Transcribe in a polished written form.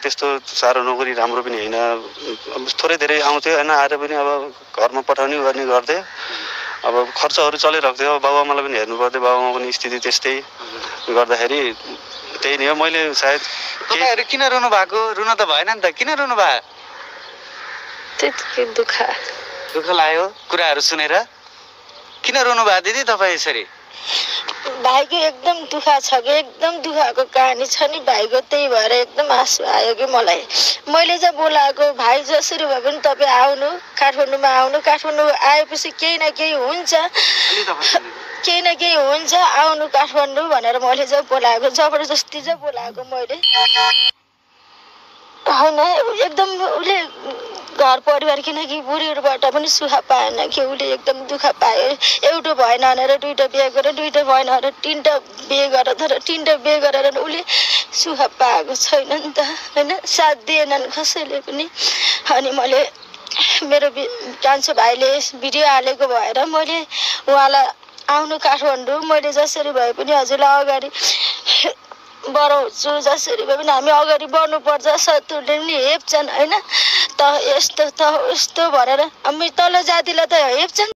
त्यस्तो साह्रो नोकरी राम्रो पनि होइन, थोरै धेरै आउँथ्यो होइन, आएर पनि अब घरमा पठाउने गर्ने गर्थे। अब खर्चहरू चलिरहेको थियो, बाबुआमालाई पनि हेर्नु पर्थ्यो, बाबुआमा पनि स्थिति त्यस्तै गर्दाखेरि त्यही नै हो। मैले सायद तपाईँहरू किन रुनु भएको? रुन त भएन नि त, किन रुनु भयो? त्यतिकै दुःख लाग्यो कुराहरू सुनेर? किन रुनु भयो दिदी तपाईँ यसरी? भाइको एकदम दुःख छ कि एकदम दुःखको कहानी छ नि भाइको, त्यही भएर एकदम आँसु आयो कि मलाई। मैले चाहिँ बोलाएको भाइ जसरी भए पनि तपाईँ आउनु, काठमाडौँमा आउनु, काठमाडौँ आएपछि केही न केही हुन्छ, केही न केही हुन्छ, आउनु काठमाडौँ भनेर मैले चाहिँ बोलाएको, जबरजस्ती चाहिँ बोलाएको मैले होइन। एकदम उसले घर परिवार, किनकि बुढीहरूबाट पनि सुख पाएन कि, उसले एकदम दुःख पायो। एउटा भएन भनेर दुईवटा बिहे गरेर, दुईवटा भएन भनेर तिनवटा बिहे गरेर, तर तिनवटा बिहे गरेर उसले सुख पाएको छैन नि त होइन, साथ दिएनन् कसैले पनि। अनि मैले मेरो कान्छो भाइले भिडियो हालेको भएर मैले उहाँलाई आउनु काठमाडौँ, मैले जसरी भए पनि हजुरलाई अगाडि बढाउँछु, जसरी भए पनि हामी अगाडि बढ्नुपर्छ, शत्रुले पनि हेप्छन् होइन, त यस्तो त उस्तो भनेर हामी तल जातिलाई त हेप्छन्।